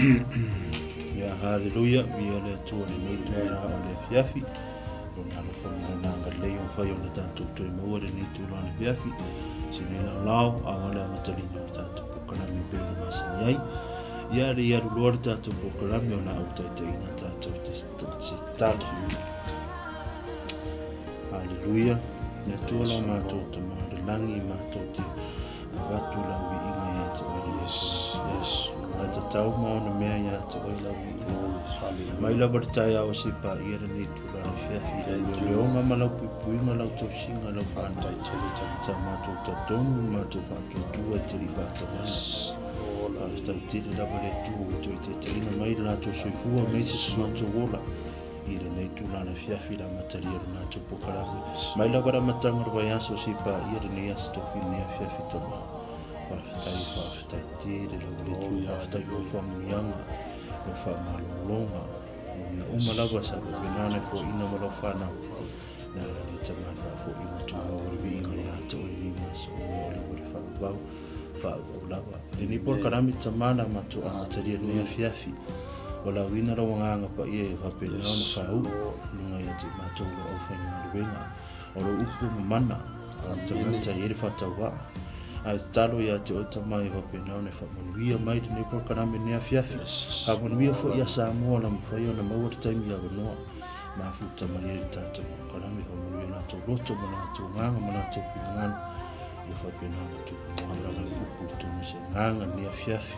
Ia, haleluia, viia le Atua i lenei itula o le afiafi. Lona alofa ma lona agalelei ua mafai ona tatou toe maua lenei itula o le afiafi. Se nei laolao, aua le amatalina o le tatou polokalame e pei ona masani ai. Ia, le i alu loa le tatou polokalame o le a ou taitaiina tatou i se tali. Haleluia, le Atua lo matou Tama o le lagi, matou te avatu lau viiga ia te oe le yes, yes. Ai tatau ma ona mea ia te oe lau viiga. Mai lava le taeao se paia lenei tula le fiafi i lau leoleoga ma lau puipuiga, lau tausiga, lau whanau. Sa matou talitonu, matou faatuatua i te li whaatamana. Faafetai tele lava le Atua ua toe taitaiina mai le latou soifua aemaise so matou ola i lenei tulaga afiafi i le amatalia o le matou polokalame. Mai lava le amataga o le vaiaso se i paia lenei aso tofi lenei afiafi tama. Faafetai, faafetai tele lava le Atua, faafetai mo faamanuiaga, mo faamalologa, mo mea uma lava sa faapena ona e foaiina ma lau fanau. Le ala lea tama le faafoiga tumau o le viiga ia te oe nei ma aso uma o lava le faavavau, faavavau lava. Lenei polokalame tama na matou amatalia lenei afiafi, Valaauina lou Agaga Paia ia faapena ona faauu i luga ia te matou o lou aufaigaluega, o lou upu e mamana, a o le tagata e i ai le faatauvaa. Ae tatalo ia te oe Tama ia faapena ona e faamanuia mai lenei polokalame i lenei afiafi. Faamanuia foi ia Samoa la mafai ona maua le taimi avanoa mafuta mai ai le tatou polokalame. Faamanuia latou loto ma latou agaga ma latou finagalo ia faapena ona tupu maua lau upu i totonu o se agaga i lenei afiafi.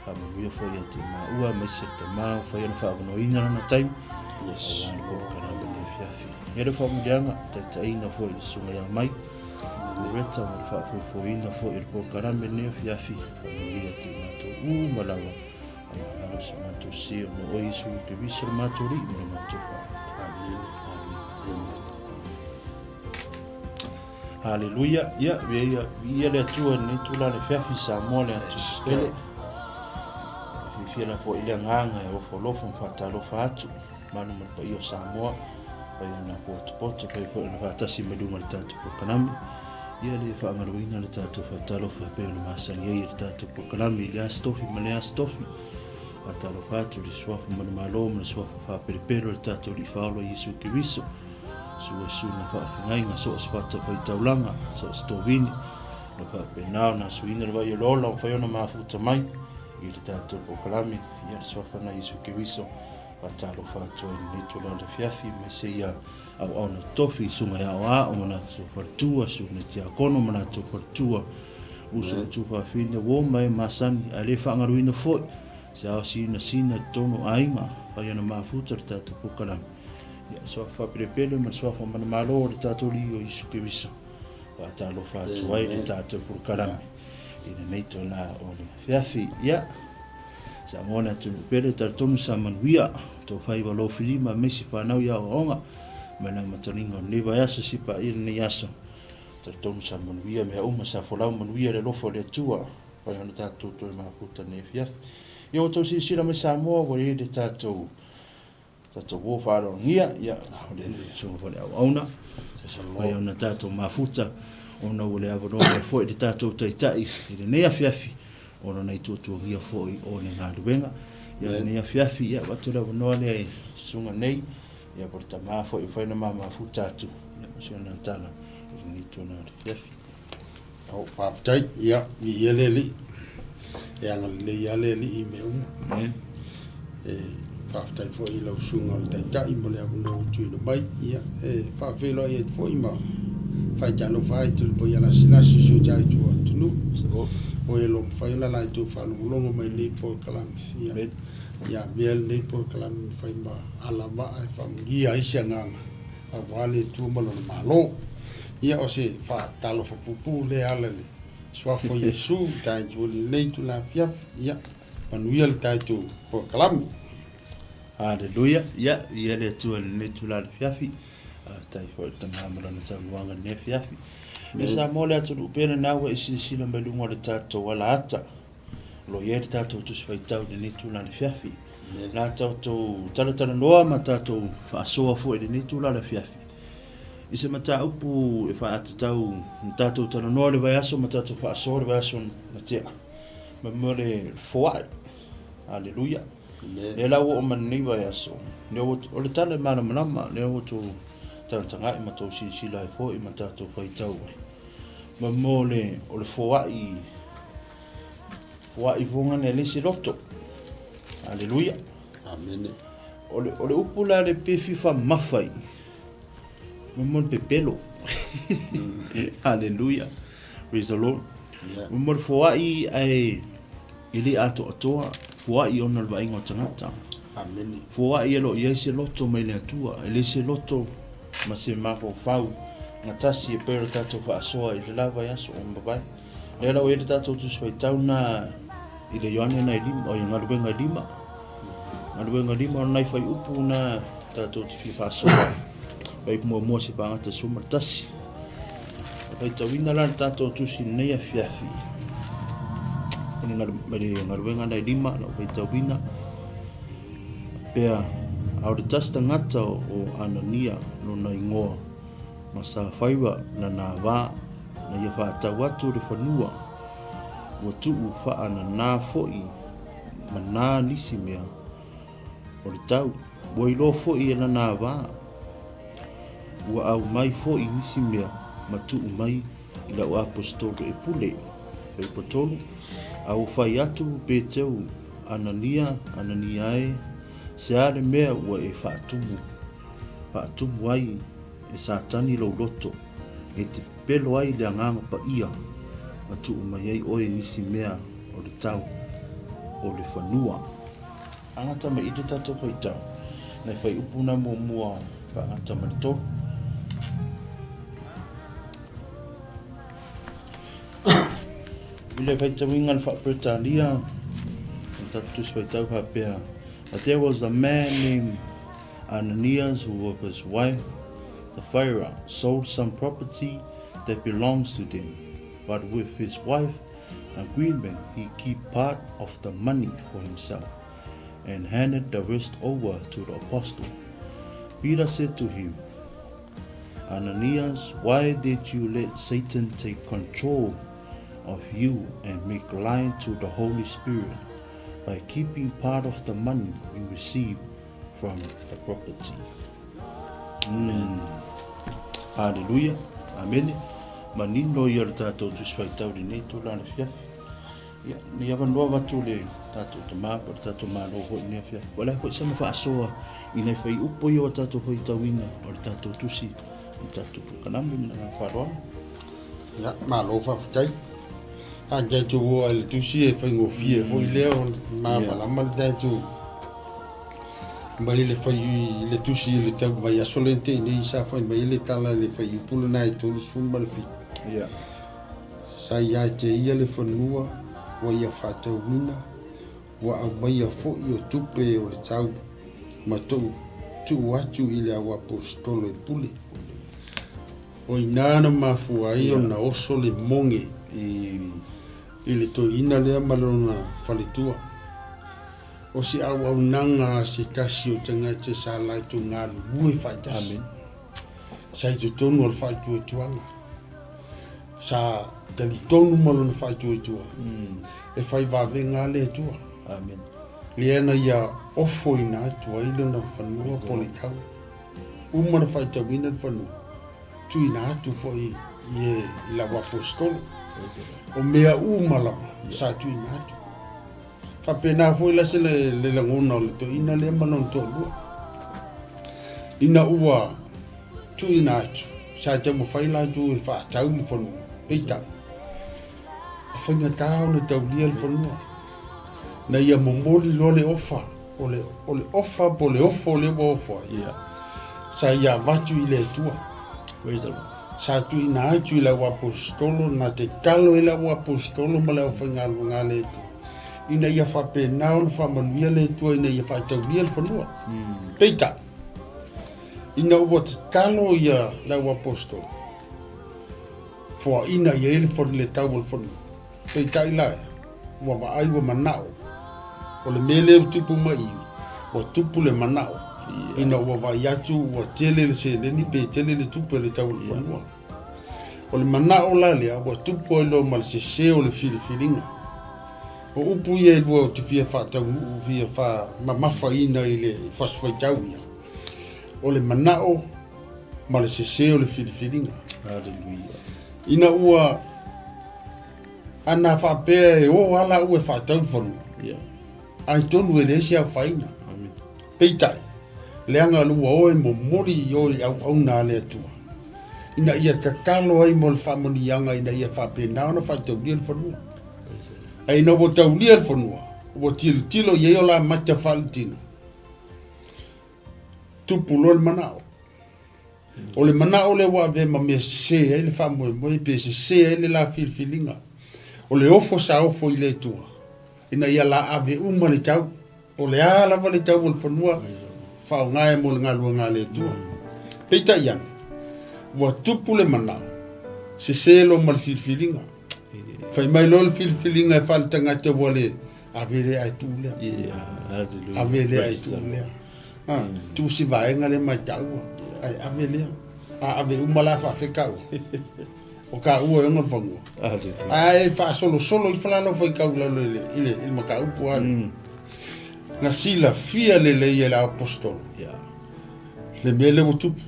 Faamanuia foi ia te maua aemaise le tama ua fai ona faavanoaina lana taimi aua le polokalame i lenei afiafi. Ia le faamanuiaga, taitaiina foi i le susuga ia Mai, Loretta mo le faafoefoeina foi o le polokalame i lenei afiafi. Faamanuia ia te matou uma lava, faamagalo se matou se ona o oe Iesu Keriso le matou Alii ma le matou Faavae. Amene. Amen. Haleluia. Ia, viia, viia le Atua i lenei itula le afiafi i Samoa le atu pele. Fiafia la foi le agaga e ofoalofo ma faatalofa atu malu ma le paia o Samoa. Pai ona potopoto, pai foi ona faatasi mai luga o le tatou polokalame. Ia le faamaloina le tatou faatalofa e pei ona masani ai i le tatou polokalame i le aso tofi ma le aso tofi. Faatalofa atu i le suafa manumalo ma le suafa faapelepele o le tatou Alii Faaola Iesu Keriso. Sua susuga faafegaiga, so o se fatafaitaulaga, so o se tovini, o faapena ona asuina le vai o le ola, ua mafai ona mafuta mai i le tatou polokalame, ia le suafa na Iesu Keriso, faatalofa atu ai i lenei itula o le afiafi, aemaise ia auauna totofi, susuga ia Aoao ma latou faletua, susuga i Tiakono ma latou faletua, uso ma tuafafine, uo ma e masani, ae le faagaloina foi se ao sinasina i totonu o aiga, fai ona mafuta le tatou polokalame. Ia, suafa faapelepele ma le suafa manumalo o le tatou Alii o Iesu Keriso. Faatalofa atu ai le tatou polokalame i lenei itula o le afiafi. Ia, Samoa le atunuu pele, talitonu sa manuia tou faiva lofilima aemaise fanau i aoaoga mai le amatalinga o lenei vaiaso se paia lenei aso. Talitonu sa manuia mea uma, sa folau manuia le alofa o le Atua pai ona tatou toe mafuta lenei afiafi. Ia ua tou silasila mai Samoa ua i ai le tatou Tatou uo faaaloalogia, ia, o le susuga foi le auauna, mai ona tatou mafuta, ona ua le avanoa mai foi le tatou taitai i lenei afiafi, ona na i tuatuagia foi o le galuega. Ia, lenei afiafi, ia, avatu le avanoa lea i susuga nei, ia, po le tama foi ua fai ona ma mafuta atu, ia, mo si ona tala i lenei tulaga o le afiafi. Au, faafetai, ia, viia le Alii. E agalelei lava le Alii i mea uma. E faafetai foi i lau susuga o le Taitai mo le avanoa ua tuuina mai. Ia, e faafeiloai atu foi ma faitalofa ai i le paia lasilasi o si o tatou atunuu, o e o lo o mafai ona latou faalogologo mai i lenei polokalame. Ia, ia avea lenei polokalame ma fai ma alavaa e faamanuia ai se agaga aua le Atua ma Lona Malo. Ia, o se faatalofa puupuu lea e ala i le Suafa o Iesu i tatou i lenei itula afiafi. Ia, manuia le tatou polokalame. Haleluia. Ia, viia le Atua i lenei itula afiafi. Faafetai foi i le Tama ma Lana saunoaga i lenei afiafi. Ia Samoa le atunuu pele lena ua e silasila mai luga o le tatou alaata. O lo o i ai le tatou Tusi Faitau i lenei itula afiafi. La tatou talatalanoa ma tatou faasoa foi i lenei itula afiafi. I se mataupu e faatatau na tatou talanoa i le vaiaso ma tatou faasoa i le vaiaso na tea, ma mo le foai. Aleluia. Lea la ua oo mai lenei vaiaso, lea ua, o le tala e malamalama, lea ua tou tagatagai ma tou silasila ai foi ma tatou faitau ai. Ma mo le, o le foai, foai foga lea le se loto. Aleluia. Amene. O le, o le upu la le pe fifa mafai, ma mo le pepelo. Aleluia. Praise the Lord. Yeah. Ma mo le foai ae E le atoatoa, foai ona o le vaaiga o tagata. Amene. Foai e lo o i ai se loto mai le Atua, e le se loto ma se mafaufau gatasi e pei o le tatou faasoa i le la vaiaso ua mavae. Lea la ua i ai le tatou Tusi Faitau na i le Ioane na e lima, oi Galuega e lima. Galuega e lima o nai fuaiupu na tatou te fia faasoa. Fuaiupu muamua se faagata 11. E faitauina la le tatou tusi i lenei afiafi i le galuega na e lima lau faitauina pea a o le tasi tagata o Anania lona ingoa ma Safaira lana va na ia faatau atu le fanua ua tuu faanana foi ma nā nisi mea o le tau. Ua iloa foi e lana va, ua aumai foi nisi mea ma tuu mai i lau Aposetolo e pule. Fuaiupu 3, A ua fai atu Peteu, Anania, Anania e, se a le mea ua e faatumu, faatumu ai e Satani lou loto, e te pepelo ai le Agaga Paia ma tuu mai ai oe nisi mea o le tau o le fanua. Agata mai i le tatou faitau, nai fuaiupu na muamua faagata ma le 3. I le faitauina le faa-Peretania, o le tatou tusi faitau faapea, But there was a man named Ananias who with his wife Sapphira sold some property that belongs to them, but with his wife agreement he keep part of the money for himself and handed the rest over to the apostle. Peter said to him, Ananias, why did you let Satan take control of you and make lie to the Holy Spirit by keeping part of the money you received from the property? Haleluia. Amene. Manino ia le tatou Tusi Faitau lenei tulaga le afiafi. Ia, nei avanoa avatu le tatou tama po le tatou Malo foi lenei afiafi. Ua leai foi sana faasoa i nai fuaiupu ia ua tatou faitauina o le tatou tusi o le tatou polokalame ma le agaga faaaloalo. Ia, malo faafetai. A tatou oo i le tusi e faigofie foi lea o malamalama le tatou mai le fai le tusi i le tau vaiaso lea na tea nei sa fai mai le tala i le fuaiupu lena e 37. Ia. Sa ia te ia le fanua ua ia faatauina ua aumaia foi o tupe o le tau ma tou tuu atu i le auaposeitolo e pule. O i ina na mafua ai ona oso le moge i le toeaina lea ma lona faletua. O se auaunaga a se tasi o tagata sa latou galulue faatasi. Sa i totonu o le faatuatuaga. Sa talitonu ma lona faatuatua. E fai vavega a le Atua. Amen. Lea na ia ofoina atu ai lona fanua po le tau. Uma na faitauina le fanua, tuuina atu foi i e i lau aposetolo. O mea uma lava sa tuuina atu. Faapena foi la se le, le lagona o le toeaina lea ma lona toalua. Ina ua tuuina atu, sa taumafai latou e faatau le fanua, peitai, e faigata ona taulia le fanua. Na ia momoli loa le ofa, o le, o le ofa po o le ofo lea ua ofo ai, yeah. Sa ia avatu i le Atua. Praise the Lord. Sa tuuina atu i le auaposetolo, na te talo i le auaposetolo ma le aufaigaluega a le Atua, ina ia faapena ona faamanuia le Atua ina ia faataulia le fanua. Peitai, ina ua tatalo ia le auaposetolo, foaina i ai le le tau o le fanua. Peitai la, ua vaai ua manao, o le mea lea ua tupu mai i, ua tupu le manao, ina ua vaai atu ua tele le seleni pe tele le tupe o le tau o le fanua. O le manao la lea ua tupu ai loa ma le sese o le filifiliga. O upu ia e lua ou te fia faataunuu, fia faamamafaina i le fasifaitau ia, o le manao ma le sese o le filifiliga. Hallelujah. Ina ua ana faapea e o lava laua e faatau le fanua, Yeah. ai tonu e leai se afaina. Amen. Peitai, leaga ua o e momoli i o i auauna a le Atua, ina ia tatalo ai mo le faamanuiaga ina ia faapena ona faataulia le fanua. Ae ina ua taulia le fanua, ua tilotilo i ai o la mata faaletino, tupu loa le manao. O le manao lea ua avea ma mea sese ai le faamoemoe pe sese ai le la filifiliga. O le ofo sa ofo i le Atua, ina ia la ave uma le tau. O le a lava le tau o le fanua, faaaoga e mo le galuega a le Atua. Peitai ane, ua tupu le manao, sese loa ma le filifiliga. Fai mai loa le filifiliga e faaletagata ua le ave lea ae tuu lea. Ave lea ae tuu lea. Ha, tuu si vaega lea mai taua, ae ave lea. A ave uma la faafeka ua. O ka ua e ona le fanua. Ae faasolosolo ifo la lau faitau i lalo i le, i le, i le mataupu a lea. Na silafia lelei e le aposetolo le mea lea ua tupu.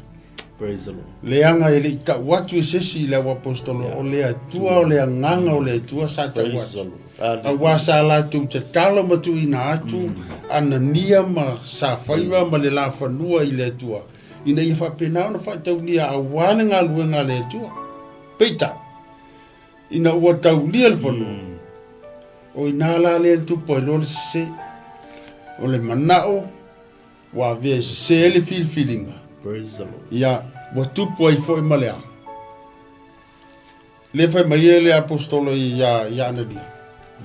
Praise the Lord. Leaga e le i tau atu e se isi i le au aposetolo, o le Atua, o le Agaga o le Atua sa tau Praise the atu. Lord. Hallelujah. Aua sa latou tatalo ma tuuina atu Anania ma Safaira ma le lafanua i le Atua, ina ia faapena ona faataulia aua le galuega a le Atua. Peitai, ina ua taulia le fanua, o i ina la lea e tupu ai loa le sese. O le manao ua avea e sese ai le filifiliga, Praise the Lord. ia, ua tupu ai foi ma le a? Lea fai mai ai le aposetolo ia, ia Anania,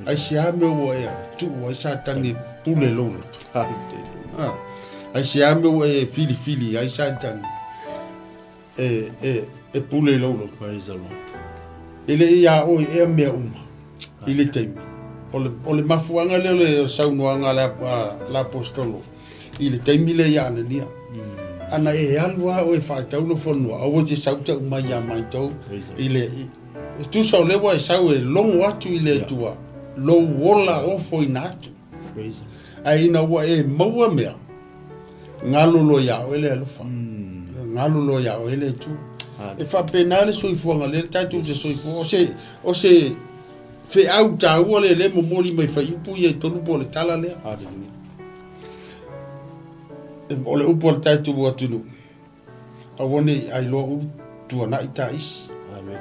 aisea mea ua e tuu ai Satani e pule i lou loto? Hallelujah. Ah, aisea mea ua e filifili ai Satani e, e, e pule i lou loto? Praise the Lord. E le i iā oe ea mea uma i le taimi. O le, o le mafuaaga lea o le saunoaga a le, a le aposetolo i le taimi lea ia Anania. Ana e alu lava oe e faatau lou fanua, aua e te sau tau mai ia matou i le, i, e tusa o lea ua e sau e logo atu i le Atua lou ola ofoina atu. Ae ina ua e maua mea, galo loa ia oe le alofa, galo loa ia oe le Atua. E faapena le soifuaga lea tatou te soifua. O se, o se feau taua lea lea e momoli mai fuaiupu ia i totonu po o le tala lea. Hallelujah. O le upu a le tatou atunuu, aua ne i ailoa ulu tuanai ta isi. Amen.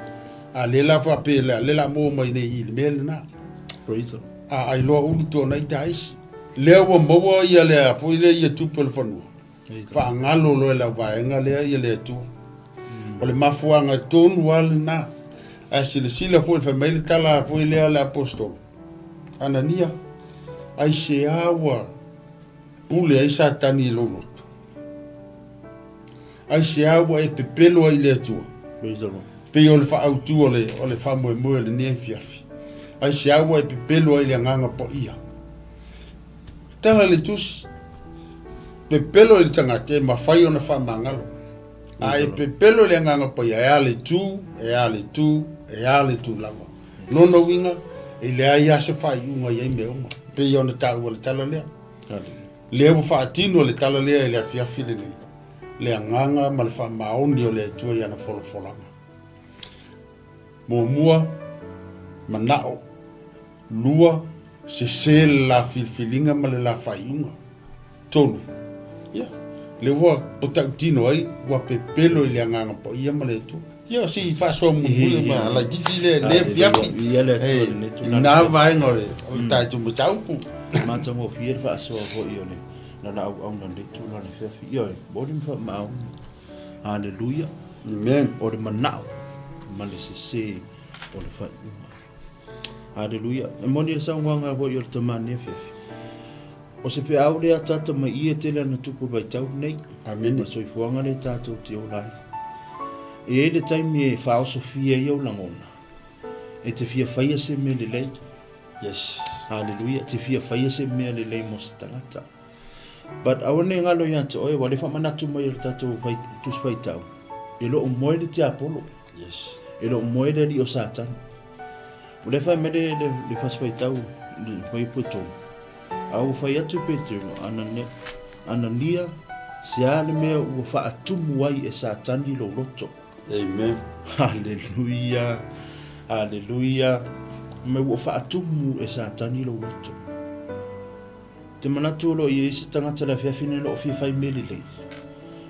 A lea la faapea lea, lea la maua mai nei i le mea lena. Praise the Lord. A ailoa ulu tuanai ta isi. Lea ua maua ia lea foi lea ia tupe o le fanua. Faagalo loa e le auvaega lea ia le Atua. O le mafuaaga tonu lava lena. Ae silasila foi, fai mai le tala foi lea a le aposetolo, Anania, aisea ua pule ai Satani i lou loto? Aisea ua e pepelo ai i le Atua? Praise the Lord. Pei o le faaautu o le, o le faamoemoe o lenei afiafi. Aisea ua e pepelo ai i le Agaga Paia? Tala le Tusi, Pepelo i le tagata e mafai ona faamagalo, a e pepelo i le Agaga Paia e a le tu, e a le tu, e a le tu lava. Lona uiga, e leai lava se faaiuga i ai mea uma, pei ona taua le tala lea. Lea ua faatino le tala lea i le afiafi lenei, le agaga ma le faamaoni o le Atua i ana folafolaga. Muamua, manao. Lua, sese le la filifiliga ma le la faaiuga. Tolu, ia, lea ua tautino ai, ua pepelo i le Agaga Paia ma le Atua. Ia, o si faasoa mulimuli ma laitiiti lea, lea fiafi, i na vaega o le tatou mataupu. Matagofie le faasoa foi o le lalaauauna i lenei itula o le afiafi. Ioe, momoli ma faamaoni. Haleluia. Amen. O le manao ma le sese o le faaiuga. Haleluia. E moni le saunoaga foi o le tama nei afiafi. O se feau lea ataata mai i e tele ana tupu i le vaitau lenei. Amene. Ma le soifuaga lea tatou te ola ai. E i ai le taimi e faaosofia ai ou lagona, e te fia faia se mea lelei. Yes. Haleluia. E te fia faia se mea lelei mo se tagata. But aua ne i galo ia te oe, ua le faamanatu mai e le tatou fai, Tusi Faitau, e le o moe le tiapolo. Yes. E le o moe le alii o Satani. O lea e fai mai le, le, le Fasi Faitau, le fuaiupu e 3, A ua fai atu Petero, Anane, Anania, se a le mea ua faatumu ai e Satani lou loto? Amen. Haleluia, haleluia. Me ua faatumu e Satani lou loto. Te manatu o lo o i ai se tagata i le afiafi nei o lo o fia fai mea lelei.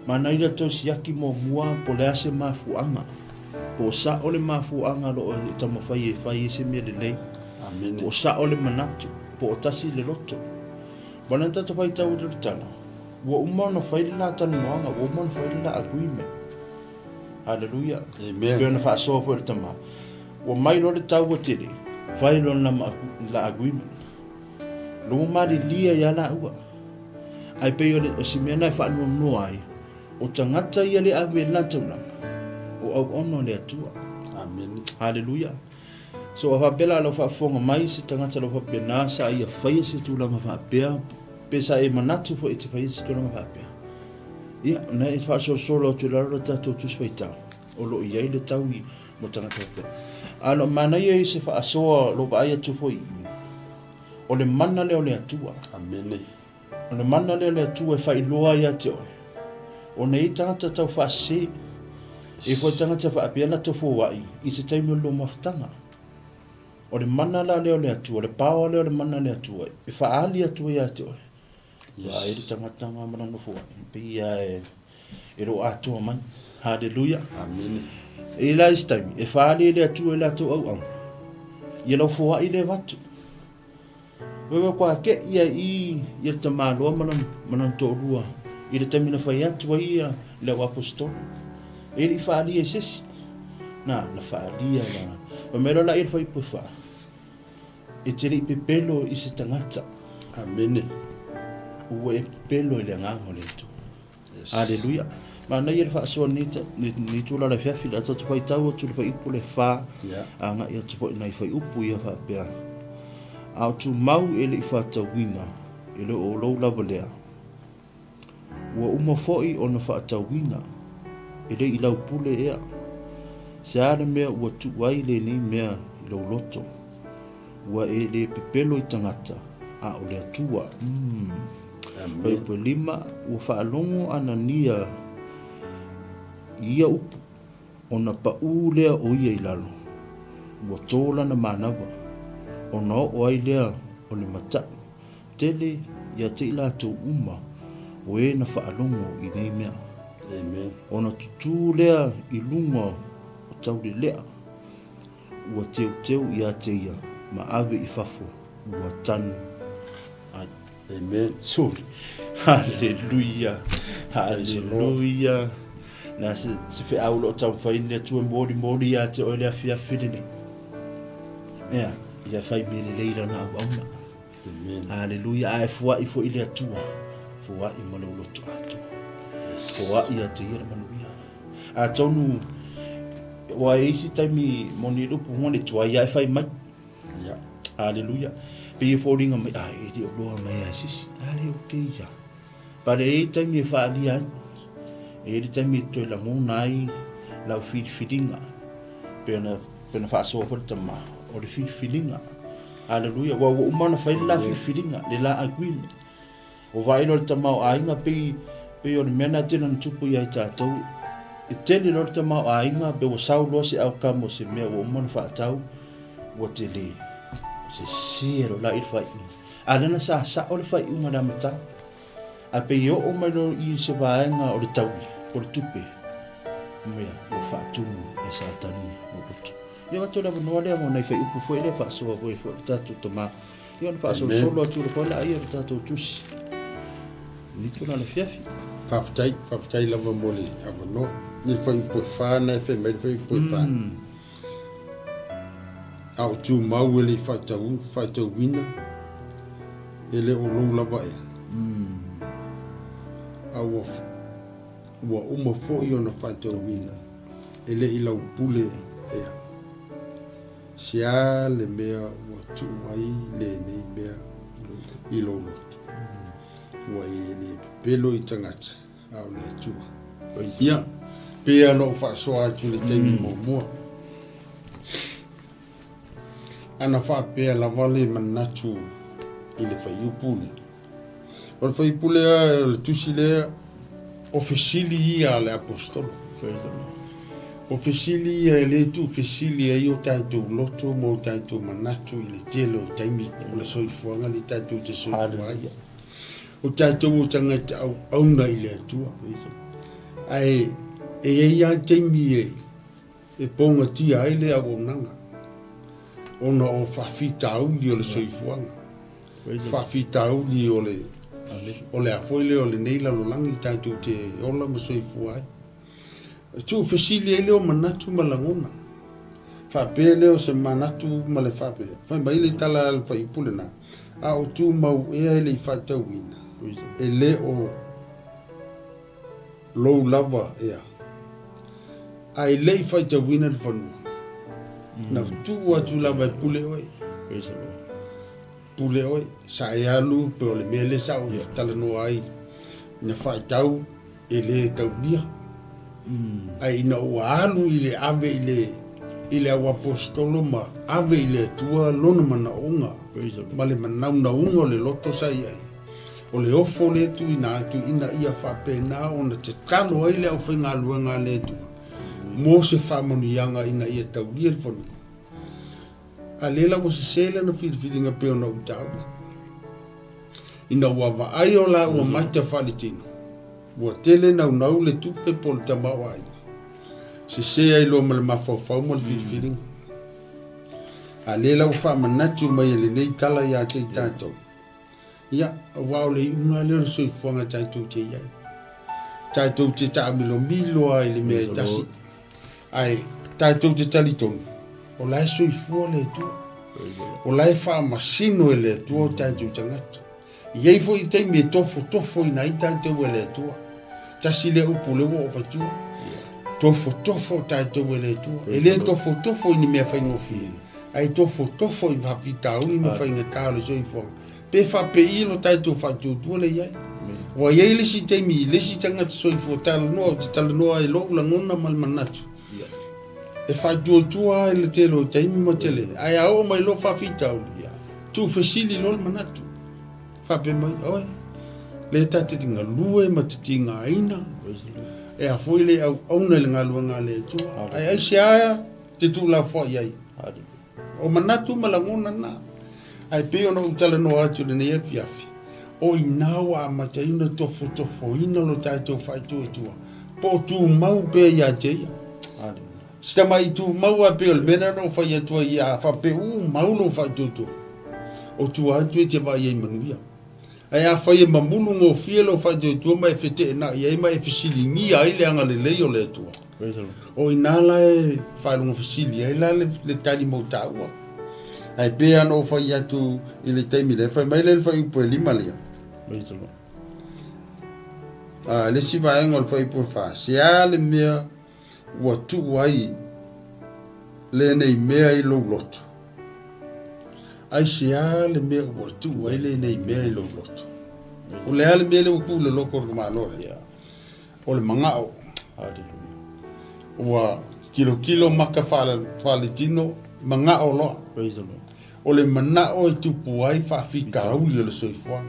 Manaia le toe siaki muamua po o le a se mafuaaga, po o sao le mafuaaga o lo o e taumafai e fai ai se mea lelei, po o sao le manatu, po o tasi le loto. Aua o lena tatou faitau i le tala, ua uma ona fai le la talanoaga, ua uma ona fai le la agreement. Haleluia. Amen. Pei ona faasoa foi e le tama. Ua mai loa le taua tele, fai loa le la agreement. Lua malilie ia laua. Ae pei o le, o si mea na e faanoanoa ai, o tagata ia le ave i lena taulaga, o auauna o le Atua. Amene. Haleluia. So a faapea la lau faafofoga mai se tagata lau faapena sa ia faia se tulaga faapea, pe sa e manatu foi e te faia se tulaga faapea. Ia, na e faasolosolo atu i lalo le tatou Tusi Faitau, o lo o i ai le taui mo tagata faapea. A no manaia i se faasoa lo vaai atu foi i i, o le mana lea o le Atua. Amene. O le mana lea o le Atua e faailoa ia te oe, ona e i ai tagata tau faasese, e i ai foi tagata faapea latou foai i se taimi o le lua mafutaga. O le mana la lea o le Atua, o le power lea o le mana o le Atua e faaali atu ai ia te oe. Yes. Vaai le tagata nga ma lana foai, pei ia e, e lo atoa mai. Haleluia. Amene. E la isi taimi, e faaali e le Atua i latou auauna, ia lau foai le avatu. Wewe kua ke ia i ia le tamaloa ma lona, ma lona toalua i le taimi na fai atu ai ia le au aposetolo. E le i faalia i se isi. Na, na faalia la. Fai mai loa la ia le fuaiupu e fa, E te le i pepelo i se tagata. Amene. Ua e pepelo i le Agaga o le Atua. Yes. Aleluia. Manaia le faasoa nei, nei tula le afiafi, le a tatou faitau atu le fuaiupu le fa, yeah. Agai atu foi nai fuaiupu ia faapea. A o tumau e le i faatauina, e le o lou lava lea. Ua uma foi ona faatauina, e le i lau pule ea. Se a le mea ua tuu ai lenei mea i lou loto? Ua e le pepelo i tagata, a o le Atua. Mm. Fuaiupu e 5, ua faalogo Anania i ia upu, ona paʻū lea o ia i lalo, ua tō lana manawa, ona oo ai lea o le mataʻu tele ia te i latou uma o e na faalogo i nei mea. Amen. Ona tutū lea i luga o taulelea, ua teuteu ia te ia ma ave i fafo, ua tanu ai. Amen. Sorry. Hallelujah. Hallelujah. Na se, se feau lo o taumafai le Atua e molimoli ia te oe le afiafi lenei. Ea, ia fai mea lelei lana auauna. Amen. Hallelujah. A e fua'i foi le Atua, fua'i ma lou loto atoa. Yes. Fua'i ia te ia le manuia. Atonu, ua e isi taimi moni le upu hona le tuai ia e fai mai. Yeah. Hallelujah. Pe e foliga mai, ah, e le o loa mai ai sisi. Ah, le o ke ia. Pare e taimi e whaalia ai. E le taimi e toe langona ai lau filifiliga. Pe ona, pe ona faasoa foi le tama, o le filifiliga. Hallelujah. Ua ua uma ona fai le la filifiliga, le la agreement. Ua vaai loa le tamaoaiga pei, pei o le mea lena tele na tupu ia i tatou. E tele loa le tamaoaiga, pe ua sau loa se outcome o se mea ua uma ona faatau, ua tele. Sese loa la i le faaiuga. A lena sa sao le faaiuga i le amataga. Ae pei e oo mai loa i se vaega o le taui, po o le tupe, mea ua faatumu e Satani lou loto. Ia avatu le avanoa lea mo nai fuaiupu foi lea faasoa foi foi le tatou tama. Ia ona faasolosolo atu le kola ai o le tatou tusi. Ni tula le fiafi. Faafetai, faafetai lava mo le avanoa. Ni fuaiupu e fa na e fai mai le fuaiupu e fa. A o tumau e le i faatau, faatauina, e le o lou lava ea. A ua, ua uma foi ona faatauina, e le i lau pule ea. Se a le mea ua tuu ai lenei mea i lou loto? Ua e le pepelo i tagata, a o le Atua. Ia, pei lava ona ou faasoa atu i le taimi muamua. Ana faapea lava le manatu i le fuaiupu lea. O le fuaiupu lea, o le tusi lea, o fesili ia a le Aposetolo. O fesili ia e le tuufesili ai o tatou loto ma o tatou manatu i le tele o taimi o le soifuaga lea tatou te soifua ai. O tatou o tagata auauna i le Atua. Ae e i ai lava taimi e e pogatia ai le auaunaga ona o faafitauli o le soifuaga, faafitauli o le o le a foi lea o lenei lalolagi tatou te ola ma soifua ai. E tuufesili ai lea o manatu ma lagona. Faapea lea o se manatu ma le faapea. Fai mai le tala a le fuaiupu lena, a o tumau ea e le i faitauina, e le o lou lava ea, a e le i faitauina le fanua, na tuu atu lava e pule oe. Pule oe, sa e alu pe o le mea lea sa ou talanoa ai, na faitau e le taulia. Ae ina ua alu i le ave i le i le auaposeitolo ma ave i le Atua lona manaoga ma le manaunauga o le loto sa i ai, O le ofo lea e tuuina atu ina ia faapena ona tatalo ai le aufaigaluega a le Atua mo se faamanuiaga ina ia taulia le fanua. A lea la ua sese lana filifiliga pei ona ou taua. Ina ua vaai o laua mata faaletino, ua tele naunau le tupe po o le tamaoaiga, sese ai loa ma le mafaufau ma le filifiliga. A lea la ua faamanatu mai e lenei tala ia te i tatou, Ia, aua o le iuga lea o le soifuaga tatou te i ai. Tatou te taamilomilo lava i le mea e tasi, ae tatou te talitonu, o la e soifua le Atua. O la e faamasino e le Atua o tatou tagata. E i ai foi taimi e tofotofoina ai tatou e le Atua. Tasi lea upu lea ua ou avatua. Tofotofo tatou e le Atua. E le tofotofo i ni mea faigofie, ae tofotofo i faafitauli ma faigata o le soifuaga. Pe faapei lo tatou faatuatua lea i ai. Ua i ai le isi taimi i le isi tagata soifua talanoa, ou te talanoa ai i lou lagona ma le manatu. E faatuatua lava i le tele o taimi ma tele, ae a oo mai loa faafitauli, tuufesili loa le manatu. Faapea mai, oe, lea ta te galue ma te tigaina, e a foi le auauna i le galuega a le Atua. Ae aisea te tuulafoai ai? O manatu ma lagona na. Ae pei ona ou talanoa atu i lenei afiafi, o i ina ua amata ai ona tofotofoina lo tatou faatuatua, po o tumau pea ia te ia. Si tamai tumau lava pei o le mea lea na ou fai atu ai, a faapea ua mau lou faatuatua, o tua atu e te vaai ai manuia. Ae afai e mamulu gofie lou faatuatua ma e feteenai ai ma e fesiligia ai le agalelei o le Atua, o i ina la e faalogo fesili ai la le tali mo taua. Ae pei lava ona ou fai atu i le taimi lea, fai mai lea i le fuaiupu e 5 lea. A, le isi vaega o le fuaiupu e 4, se a le mea ua tuu ai lenei mea i lou loto? Aisea le mea ua tuu ai lenei mea i lou loto? O le a le mea lea ua tuu i le loto o le Malo lea? O le manao. Ua tilotilo maka faaletino, manao loa. O le manao e tupu ai faafitauli o le soifuaga.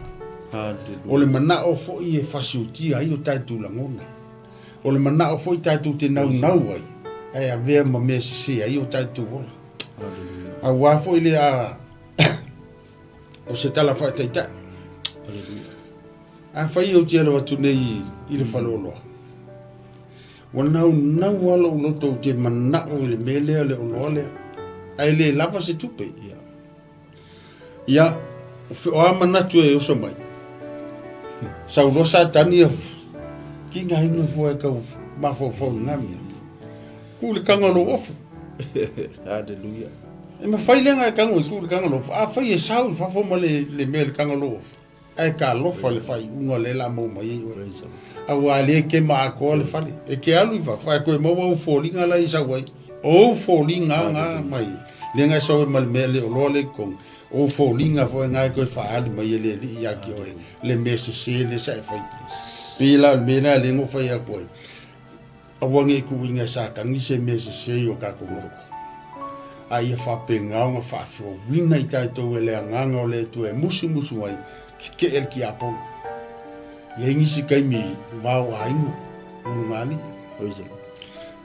O le manao foi e fasiotia ai o tatou lagona. O le manao foi tatou te naunau ai, ae avea ma mea sese ai o tatou ola. Aua foi le a o se tala faataitai. Afai ou te alo atu nei i le faleoloa, ua naunau lava lou loto ou te manao i le mea lea, le oloa lea, ae le lava se tupe. Ia, o a manatu e oso mai? Sau loa Satani ia kigaina fua e kau mafaufau i ngā mea. Ku le kanga lo ofu. Hallelujah. E mawhai le ngai kango i ku le kanga lo ofu. A whai e sau i fafo ma le, le mea le kanga lo ofu. Ae talofa le faaiuga lea la maua mai ai oe. Aua lea e kema atoa le fale. E te alu i fafo ae toe maua ou foliga la i sau ai. O ou foliga nga mai lea nga e sau ai ma le mea le oloa lea i totonu. O ou foliga foi nga e toe faaali mai e le Alii ia te oe le mea sese lea sa e faia. Pei la o le mea lena lea na ou fai atu ai. Aua ne i tuuina e Satani se mea sese i o tatou loto. A ia faapena ona faafuauina i tatou e le Agaga o le Atua e musumusu ai, keke'e le tiapolo. E i ai nisi taimi i va o aiga, ulugalii.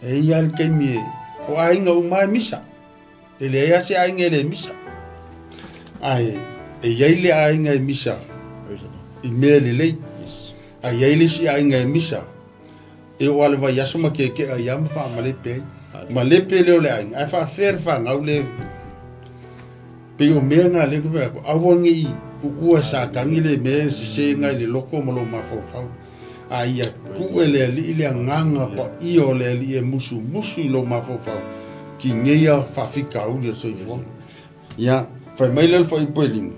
E i ai lava le taimi e, o aiga uma e misa. E leai lava se aiga e le misa. Ae e i ai le aiga e misa i mea lelei. Ae i ai le isi aiga e misa e oo lava i le vaiaso ma keke'a ai lava ma faamalepe ai. Malepe lea o le aiga, ae faafefea le fanau lea? Pei o mea na lea ou te fai atu, aua ne i tuua e Satani le mea e sese na i le loto ma lou mafaufau. A ia tuu e le Alii le agaga paia o le Alii e musumusu i lou mafaufau, tineia faafitauli o le soifuaga. Ia, fai mai lea o le fuaiupu e 5,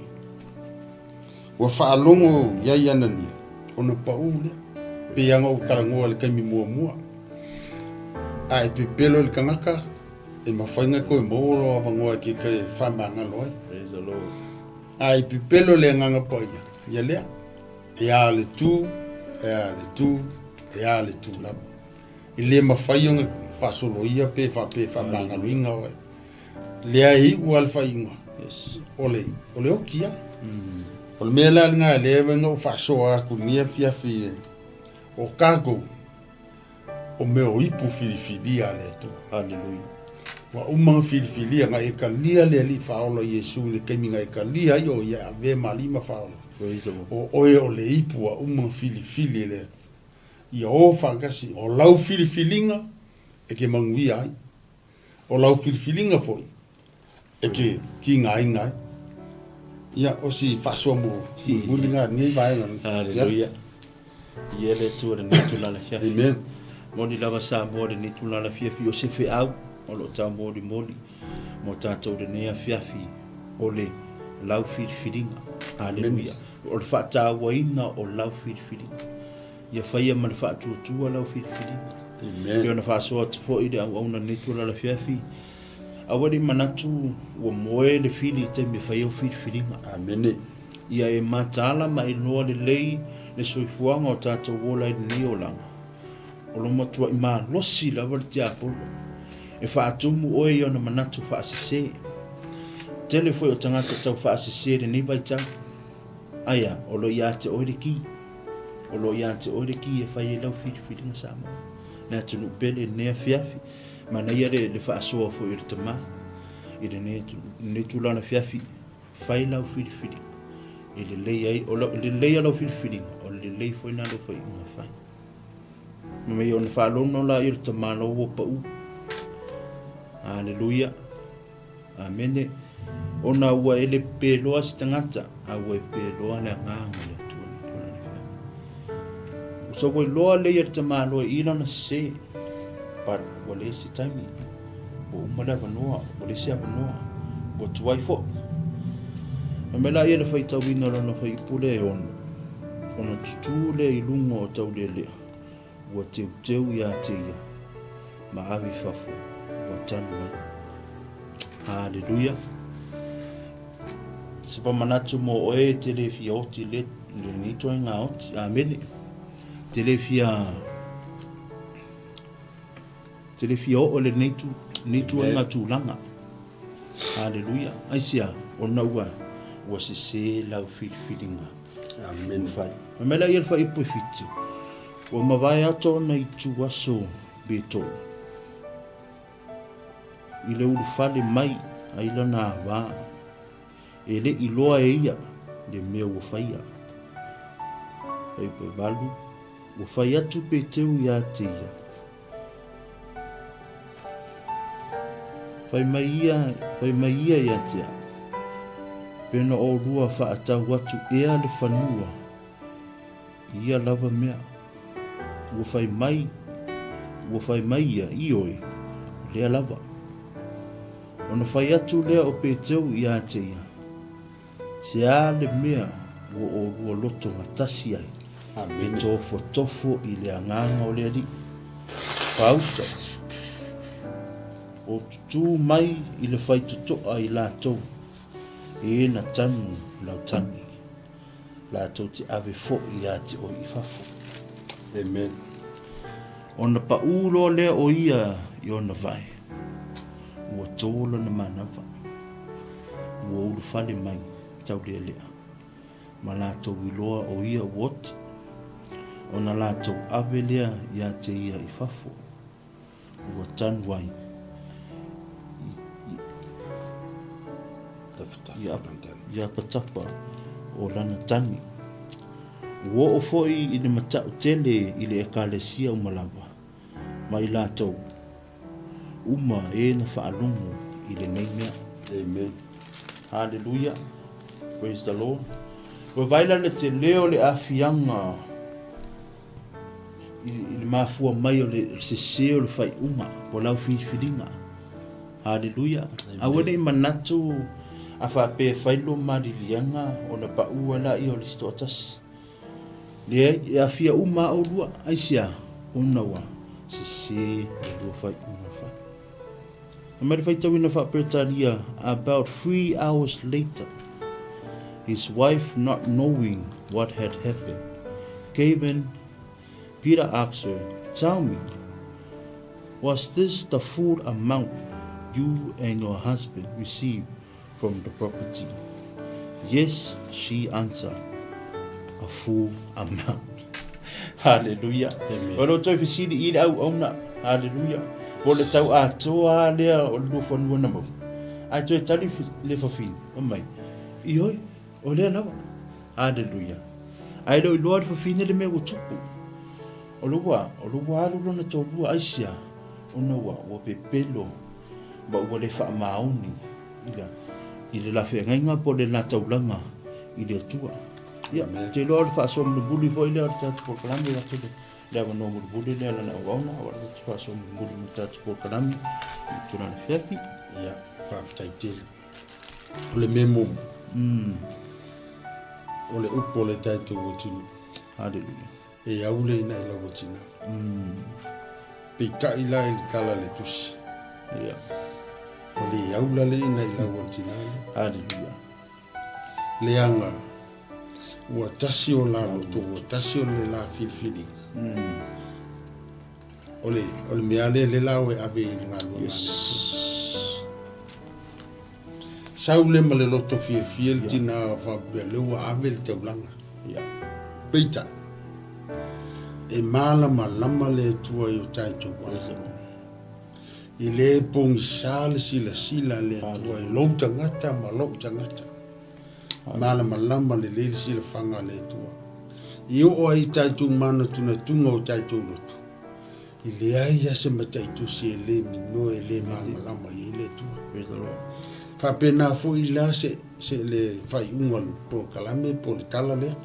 Ua faalogo i ai Anania, ona pau lea. E pei lava ona ou talanoa i le taimi muamua. A e pepelo i le tagata, e mafai ona toe maua lou avanoa e te toe faamagalo ai. A e pepelo i le Agaga Paia, ia lea. E a le tu, e a le tu, e a le tu lava. E le mafai ona faasoloia pe faapea e faamagaloina oe. Lea e iu lava le faaiuga, o le, o le oti lava. O le mea la lena lea na ou faasoa atu i lenei afiafi, o tatou, o mea o ipu filifilia a le Atua. Haleluia. Ua uma ona filifilia, na e talia le Alii Faaola Iesu i le taimi na e talia ai o Ia e avea ma Alii ma Faaola. O oe o le ipu ua uma ona filifili e le Atua. Ia o faatasi, o lau filifiliga e te manuia ai. O lau filifiliga foi e te tigaina ai. Ia, o si faasoa mulimuli lena i lenei vaega. Haleluia. Ia le Atua i lenei itula afiafi. Amen. Moni lava Samoa i lenei itula afiafi o se feau o lo o taumolimoli mo tatou i lenei afiafi o le lau filifiliga. Haleluia. O le faatauaina o lau filifiliga. Ia faia ma le faatuatua lau filifiliga. Amen. Pei ona faasoa atu foi le auauna i lenei itula afiafi, aua ne i manatu ua moe le fili i taimi e fai au filifiliga. Amene. Ia e mataala ma e iloa lelei le soifuaga o tatou ola i lenei olaga. O lo matuai malosi lava le tiapolo e faatumu oe i ona manatu faasese. Tele foi o tagata tau faasese i lenei vaitau. Aia, o lo ia te oe le ki. O lo ia te oe le ki e fai ai lau filifiliga Samoa. Le atunuu pele i lenei afiafi. Manaia le, le faasoa foi o le tama i lenei, lenei tulaga afiafi. Fai lau filifiliga e lelei ai, o lau, lelei a lau filifiliga, o le lelei foi na lau faaiuga fai. Ma mei ona faalono la i le tama lau ua pau. Aleluia. Amene. Ona ua e le peloa se tagata, a ua e peloa le agaga o le Atua nei tulaga le fiafi. Ua sa ua iloa lea le tamaloa i lana sese, but ua leai se taimi. Ua uma le avanoa, ua leai se avanoa, ua tuai foi. Fai mai laia le faitauina o lana fuaiupu lea e 6, ona tutū lea i luga o Taulealea, ua teuteu ia te ia, ma ave i fafo, ua tanu ai. Haleluia. Se pamanatu mo oe e te le fia oti le lenei ituaiga oti. Amene. Te le fia te le fia oo lenei tu lenei ituaiga tulaga. Haleluia. Aisea, ona ua ua sese lau filifiliga. Amene. Fai. Fai mai laia le fuaiupu e 7. Ua mavae atu ona itu aso Betolo. I le ulufale mai ai lana ava, e le i loa e ia le mea ua faia. Fuaiupu e 8, ua fai atu Peteu ia te ia, Fai mai ia, fai mai ia ia te au, Pe na olua faatau atu ea le fanua i ia lava mea. Ua fai mai, ua fai mai ia, Ioe, o lea lava. Ona fai atu lea o Peteu ia te ia, Se a le mea ua olua loto gatasi ai, e tofotofo i le agaga o le Alii? Faauta, o tutū mai i le faitotoa i latou e na tanu lau tani, latou te ave foi ia te oe i fafo. Amen. Ona paʻū loa lea o ia i ona vae. Ua to lona manava, ua ulufale mai taulealea, ma latou iloa o ia ua oti, ona latou ave lea ia te ia i fafo, ua tanu ai i apatapa o lana tani. Ua oo foi i le matau tele i le Ekalesia uma lava, ma i latou uma e na faalogo i lenei mea. Amen. Haleluia. Praise the Lord. Ua vaai la le tele o le aafiaga i le mafua mai o le sese o le faaiuga po o lau filifiliga. Haleluia. Aua ne i manatu a faapea e fai lo maliliaga ona pau ai laia o le isi toatasi. Leai, e aafia uma lava oulua. Aisea? Ona ua sese le lua faaiuga na fai. Fai mai le faitauina faa-Peretania, About 3 hours later, his wife, not knowing what had happened, came in. Peter asked her, Tell me, was this the full amount you and your husband received from the property? Yes, she answered, a full amount. Haleluia. O lo toe fesili i le auauna. Haleluia. Po le tau atoa lea o le lua fanua na maua. Ae toe tali le fafine, fai mai, Ioe, o lea lava. Haleluia. Ae le o iloa le fafine le mea ua tupu. O le ua, o le ua alu lona toalua aisia, ona ua, ua pepelo ma ua le faamaoni i le, i le la feagaiga po o le la taulaga i le Atua. Ia, ou te iloa o le faasoa mulimuli foi lea o le tatou polokalame, e atu le, le avanoa mulimuli lea lana auauna, o le tatou faasoa mulimuli mo le tatou polokalame i le tulaga feafi. Ia, faafetai tele. O le mea muamua, o le upu o le tatou atunuu. Haleluia. E aule ina i lau tina. Peitai la i le tala a le tusi. Ia. Ua le aula le ina i lau tina lea. Haleluia. Leaga ua tasi o la loto, ua tasi o le la filifiliga. O le, o le mea lea le la oe ave i le galuega. Yes. Sau le ma le loto fiafia le tina faapea lea ua ave le taulaga. Ia. Peitai, e malamalama le Atua i o tatou ala. E le pogisa le silasila a le Atua i lou tagata ma lou tagata. Malamalama lelei le silafaga a le Atua. I oo ai i tatou manatunatuga o tatou loto, E leai lava se mataitusi e le minoa e le malamalama i ai le Atua. Praise the Lord. Faapena foi la se, se le faaiuga o le polokalame po o le tala lea.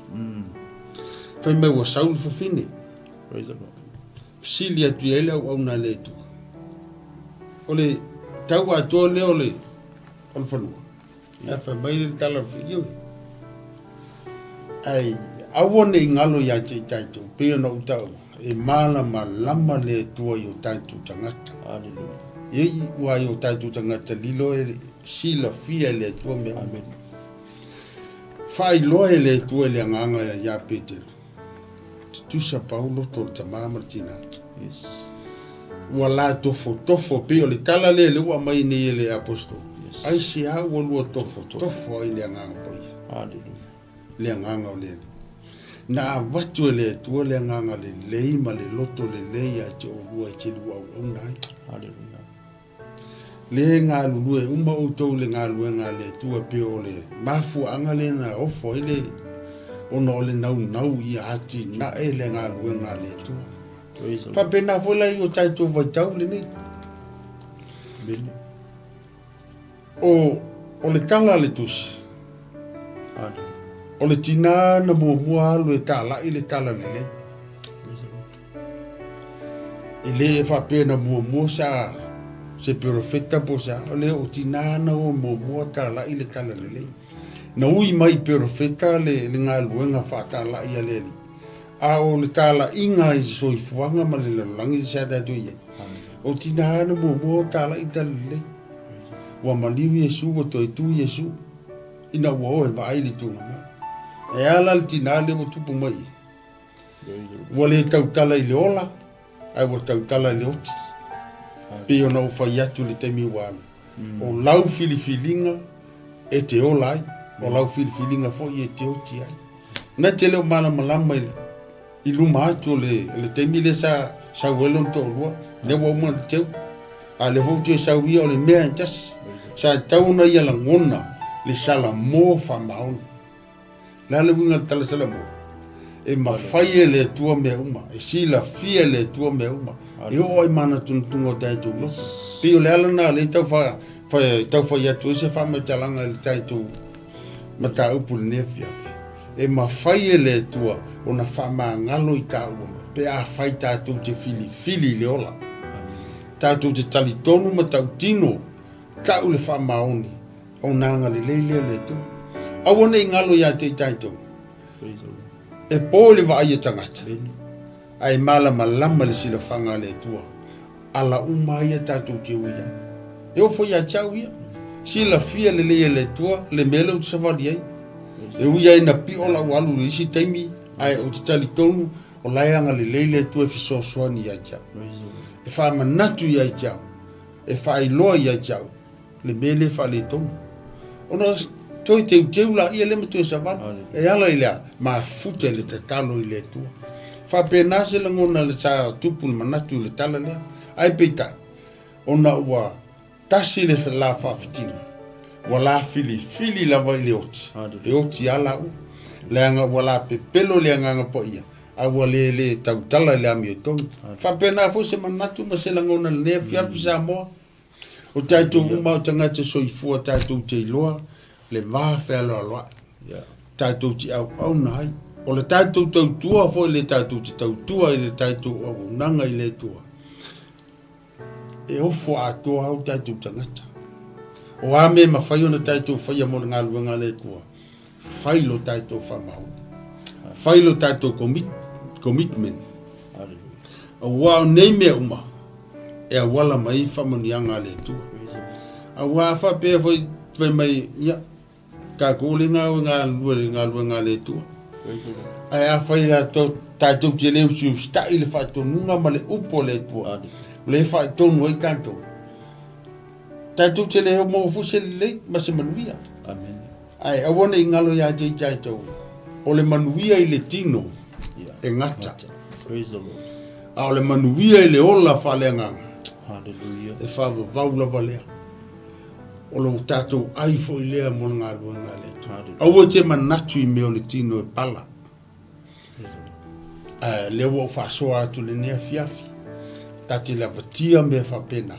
Fai mai ua sau le fafine. Praise the Lord. Fesili atu i ai le auauna a le Atua. O le tau atoa lea o le, o le fanua. Ae fai mai le tala o le ioe. Ae aua ne i galo ia te i tatou, pei ona ou taua, e malamalama le Atua i o tatou tagata. Hallelujah. E ua i o tatou tagata lilo e silafia e le Atua mea uma. Amen. Faailoa e le Atua i le agaga ia Petelo, tutusa pau loto o le tama ma le tina. Yes. Ua la tofotofo, pei o le tala lea lea ua aumai nei e le aposetolo. Yes. Aisea ua lua tofotofo ai le Agaga Paia? Hallelujah. Le agaga o le Alii. Na avatu e le Atua le agaga lelei ma le loto lelei ia te oulua e te lua auauna ai. Hallelujah. Le galulue uma outou i le galuega a le Atua pei o le mafuaaga lea na ofo ai le ona o le naunau ia atinae le galuega a le Atua. Faapena foi la i o tatou vaitau lenei. O, o le tala a le tusi, o le tinā na muamua alu e talai le tala lelei. E le faapea na muamua sa se perofeta po sa, o le o tinā na o muamua talai le tala lelei. Na ui mai perofeta le, le galuega faatalai a le Alii. A o le talaiga i soifuaga ma le lalolagi sa tatou i ai, o tinā na muamua o talai le tala lelei. Ua maliu Iesu, ua toe tu Iesu, ina ua o e vaai le tuugamau. E ala le tinā lea ua tupu mai i. Ua le tautala i le ola, ae ua tautala i le oti. Pei ona ou fai atu i le taimi ua alu. O lau filifiliga e te ola ai, o lau filifiliga foi e te oti ai. Na te le o malamalama i i luma atu o le, le taimi lea sa sau ai lona toalua, lea ua uma ona teu. A lea foi ua toe sau ia o le mea e tasi. Sa tatau ona ia lagona le salamo faamaoni. O le a le uiga o le tala salamo? E mafai e le Atua mea uma, e silafia e le Atua mea uma, e oo ai manatunatuga o tatou loto. Pei o le ala lena lea e tau fa, fa, tau fai atu ai se faamatalaga i le tatou mataupu i lenei afiafi. E mafai e le Atua ona faamagalo i taua pe afai tatou te filifili i le ola. Tatou te talitonu ma tautino, tau le faamaoni, ona agalelei lea o le Atua. Aua ne i galo ia te i tatou, e po i le vaai a tagata, ae malamalama i le silafaga a le Atua, ala uma ai ia tatou te ui ai. E oo foi ia te au ia, silafia lelei e le Atua le mea lea ou te savali ai. E ui ai ina pio lau alu i le isi taimi, ae ou te talitonu o la e agalelei le Atua e fesoasoani ia te au, e faamanatu ia te au, e faailoa ia te au le mea lea e faaletonu. Ona toe teuteu laia lea ma toe savali. E ala i le a? Mafuta i le tatalo i le Atua. Faapena se lagona le sa tupu le manatu i le tala lea. Ae peitai, ona ua tasi le la faafitiga, ua la filifili lava i le oti, e oti lava laua. Leaga ua la pepelo le Agaga Paia, a ua le le tautala i le amiotonu. Faapena foi se manatu ma se lagona i lenei afiafi Samoa. O tatou uma o tagata soifua tatou te iloa le va fealoaloai. Tatou te auauna ai. O le tatou tautua foi le tatou te tautua i le tatou auaunaga i le Atua. E ofo atoa au tatou tagata. O a mea e mafai ona tatou faia mo le galuega a le Atua, fai lo tatou faamaoni. Fai lo tatou commitment. Aua o nei mea uma, e auala mai ai faamanuiaga a le Atua. Aua a faapea foi fai mai, ia, tatou le gau e galulue i le galuega a le Atua. Ae afai tatou te le usiusitai i le faatonuga ma le upu a le Atua, o lea e faatonu ai tatou, tatou te le maua foi se lelei ma se manuia. Ae aua ne i galo ia te i tatou, o le manuia i le tino e gata. A o le manuia i le ola faaleagaga, e faavavau lava lea. O lo tatou ai foi lea mo le galuega a le Atua. Aua e te manatu i mea o le tino e pala. Ae lea ua ou faasoa atu i lenei afiafi, ta te lavatia mea faapena.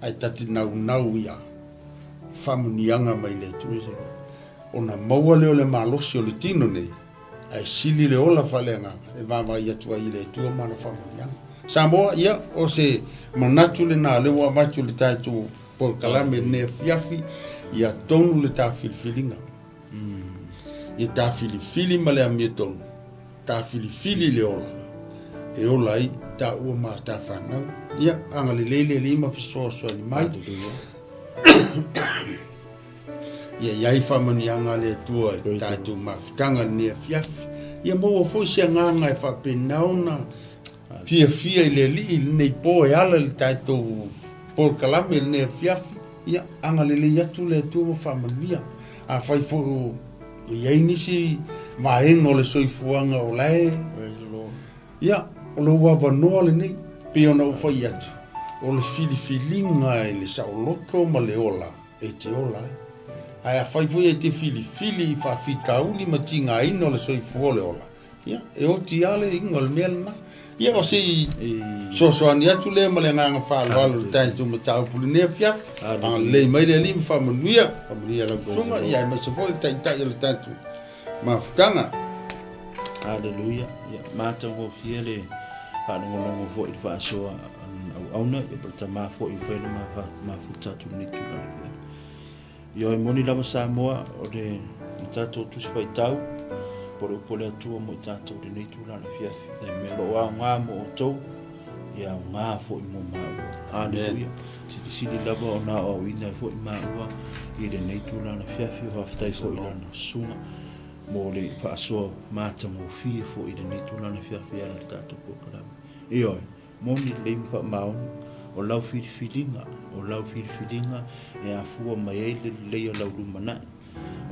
Ae ta te naunau ia faamanuiaga mai le Atua, ona maua lea o le malosi o le tino nei, ae sili le ola faaleagaga e vaavaai atu ai i le Atua ma ana faamanuiaga. Samoa, ia, o se manatu lena lea ua avatu i le tatou polokalame i lenei afiafi, ia tonu le ta filifiliga. Ia ta filifili ma le amiotonu. Ta filifili le ola e ola ai taua ma ta fanau. Ia, agalelei le Alii ma fesoasoani mai. Ia i ai faamanuiaga a le Atua i tatou mafutaga i lenei afiafi. Ia maua foi se agaga e faapena ona fiafia i le Alii i lenei po e ala i le tatou polokalame i lenei afiafi. Ia, agalelei atu le Atua ma faamanuia. Afai foi o i ai nisi vaega o le soifuaga o la e, ia, o lou avanoa lenei, pei ona ou fai atu, o le filifiliga i le saoloto ma le ola e te ola ai. Ae afai foi e te filifili i faafitauli ma tigaina o le soifua o le ola, Ia, e oti lava le iuga o le mea lena. Ia, o se fesoasoani atu lea ma le agaga faaaloalo i le tatou mataupu i lenei afiafi. Agalelei mai le Alii ma faamanuia, faamanuia lau susuga, ia aemaise foi le Taitai o le tatou mafutaga. Haleluia. Ia, matagofie le faalogologo foi i le faasoa a le auauna, ia po o le tama foi ua fai le mafuta atu i lenei tulaga. Ioe moni lava Samoa o le tatou Tusi Faitau po o le upu a le Atua mo i tatou i lenei itula afiafi. Amen. O lo o aoga mo outou, ia aoga foi mo maua. Haleluia. Silisili lava ona aoaoina ai foi maua i lenei itula afiafi. Faafetai foi i lana susuga mo le faasoa matagofie foi i lenei itula afiafi e ala i le tatou polokalame. Ioe. Moni lelei ma faamaoni. O lau filifiliga, o lau filifiliga e afua mai ai le lelei o lau lumanai.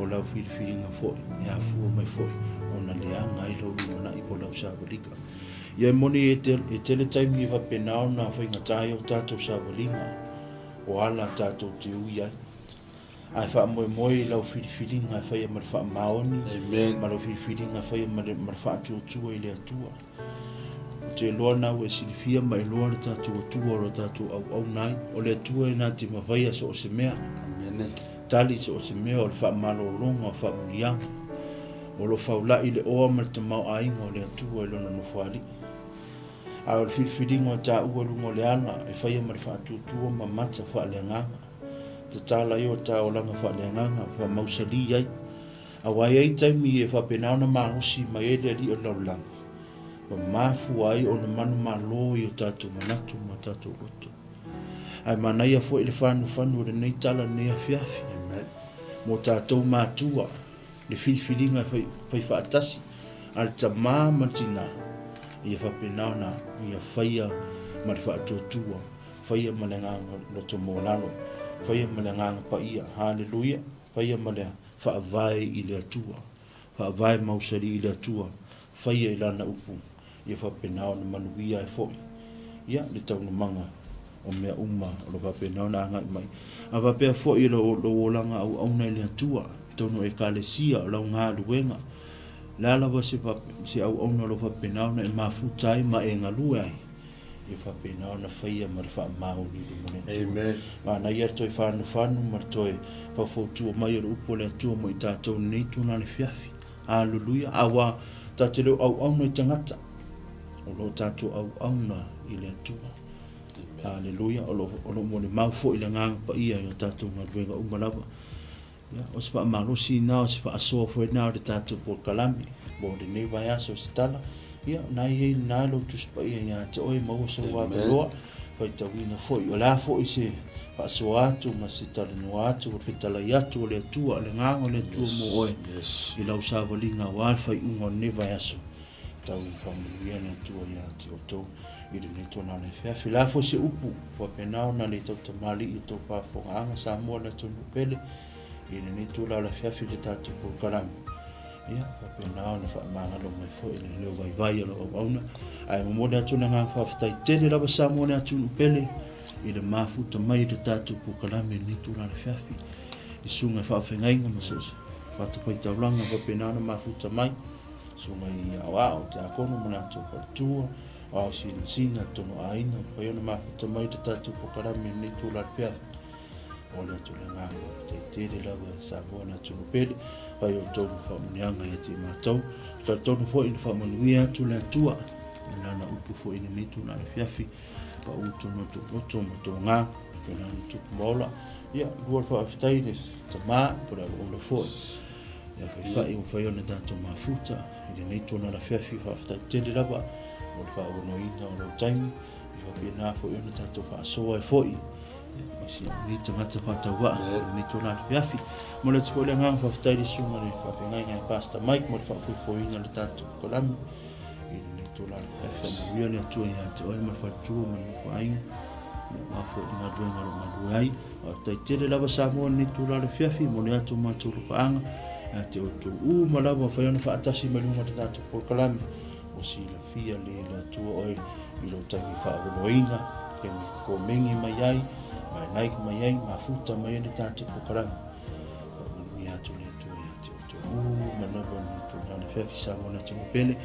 O lau filifiliga foi e afua mai foi ona leaga ai lou lumanai po o lau savaliga. Ia e moni e tele taimi e faapena ona faigata ai au tatou savaliga o ala tatou te ui ai. Ae faamoemoe i lau filifiliga e faia ma le faamaoni ma lau filifiliga e faia ma le faatuatua i le Atua. Ou te iloa na ua e silafia ma iloa le tatou Atua o lo tatou auauna ai. O le Atua e na te mafaia so o se mea. Amene. Tali so o se mea o le faamalologa o faamuniaga. O lo o faulai le oa ma le tamaoaiga o le Atua i lona nofoalii. A o le filifiliga o taua i luga o le ala e faia ma le faatuatua ma mata faaleagaga. Tatala ai o ta olaga faaleagaga, faamausali ai. Aua e i ai taimi e faapena ona malosi mai ai le alii o le lalolagi, ua mafua ai ona manumalo i o tatou manatu ma o tatou loto. Ae manaia foi le fanufanu o lenei tala lenei afiafi mo tatou matua, le filifiliga e fai faatasi a le tama ma le tina, ia faapena ona ia faia ma le faatuatua, faia ma le agaga loto maualalo, faia ma le agaga paia. Haleluia! Faia ma le Faavae i le Atua, faavae mausali i le Atua, faia i Lana upu, ia faapena ona manuia ai foi, ia, le taunumaga o mea uma o lo o faapena ona agai mai. A faapea foi lou olaga auauna i le Atua, totonu o Ekalesia, o lau galuega, o le a lava se, se auauna o lo o faapena ona e mafuta ai ma e galue ai, ia faapena ona faia ma le faamaoni i luma o le Atua. Amen. Manaia le toe fanufanu ma le toe faufautua mai o le upu a le Atua mo i tatou i lenei itula afiafi. Haleluia. Aua tatou te le o auauna i tagata, o lo o tatou auauna i le Atua. Haleluia. O lo o molimau foi le Agaga Paia i o tatou galuega uma lava. Ia, o se faamalosi lena, o se faasoa foi lena o le tatou polokalame mo lenei vaiaso o se tala. Ia, o na i ai lena lou Tusi Paia ia te oe, maua sou avanoa, faitauina foi. O le a foi se faasoa atu ma se talanoa atu, o le fetalai atu o le Atua, o le agaga o le Atua mo oe i lau savaliga aua le faaiuga o lenei vaiaso. Tau ina faamanuia le Atua ia te outou i lenei tulaga afiafi. O le a foi se upu faapena ona le tautamalii i tou faafofogaaga Samoa le atunuu pele i lenei tulaga afiafi i le tatou polokalame. Ia, faapena ona faamagalo mai foi le leo vaivai o lau auauna. Ae momoli atu le agaga faafetai tele lava Samoa le atunuu pele i le mafuta mai i le tatou polokalame i lenei tulaga afiafi. I susuga i faafeagaiga ma so o se fatafaitaulaga faapena ona mafuta mai. Susuga i Aoao, Tiakono ma latou faletua, o Ao Sinasina, totonu o aiga, mafai ona mafuta mai le tatou polokalame i lenei itula afiafi. Momoli atu le agaga faafetai tele lava i Samoa le atunuu pele, fai outou ma faamanuiaga ia te matou. Talitonu foi ina faamanuia atu le Atua i lana upu foi i lenei itula afiafi, pau tonu o tou loto ma tou agaga, pena ona tupu ma ola. Ia, lua le faafetai le tama po le auauna foi. Ia faifai ua fai ona tatou mafuta i lenei tona afiafi, faafetai tele lava mo le faaavanoaina o lou taimi, e faapena foi ona tatou faasoa ai foi ma si au nei tagata faatauvaa i lenei tona afiafi. Momoli atu foi le agaga faafetai i le susuga i le faafeagaiga ia Pastor Mike mo le faafoefoeina o le tatou polokalame i lenei tona afiafi. Faamanuia le Atua ia te oe ma le faletua ma le nofoaiga aua foi le galuega o lo o galue ai. Faafetai tele lava Samoa i lenei itula o le afiafi, momoli atu o matou lopaaga ia te outou uma lava ua fai ona faatasi mai luga o le tatou polokalame. Ua silafia le le Atua oe i lou taimi faaavanoaina, taimi komeni mai ai, ma e like mai ai, mafuta mai ai le tatou polokalame. Faamanuia atu le Atua ia te outou uma lava i lenei itula o le afiafi Samoa le atunuu pele.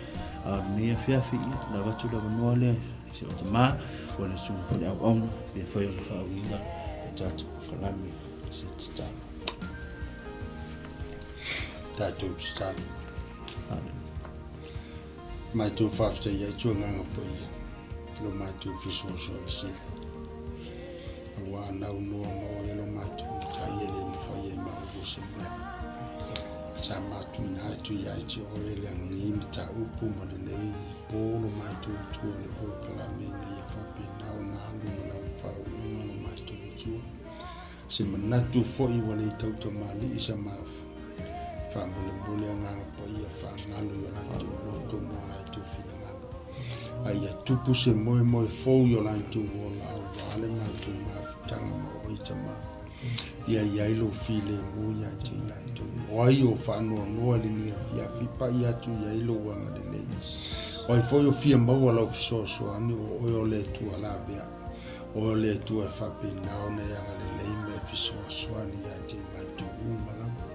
A o lenei afiafi, ia, na avatu le avanoa lea Si ou tama, ua le susuga foi le auauna, pe fai ona faauiga o tatou polokalame se tatalo. Tatou tatalo. Amen. Matou faafetai ai tu agaga paia, lo matou fesoasoani sili. Aua nau noa maua ai lo matou matai e le mafai ai maua se mea. Sa matuina atu ia te oe le lenei mataupu ma lenei po lo matou Atua i le polokalame ina ia faapena ona alu ma lau faauuga lo matou Atua. Se manatu foi ua le tautamalii sa ma faamolemole agaga paia faagalo i o latou loto ma o latou finagalo. A ia tupu se moemoe fou i o latou ola aua le matou mafutaga ma oe Tama. Ia i ai lou filemu ia te i latou. O ai o faanoanoa i lenei afiafi, pai atu i ai lou agalelei. O ai foi o fia maua lau fesoasoani, o oe o le Atua lavea. O oe o le Atua e faapena ona e agalelei ma e fesoasoani ia te i matou uma lava.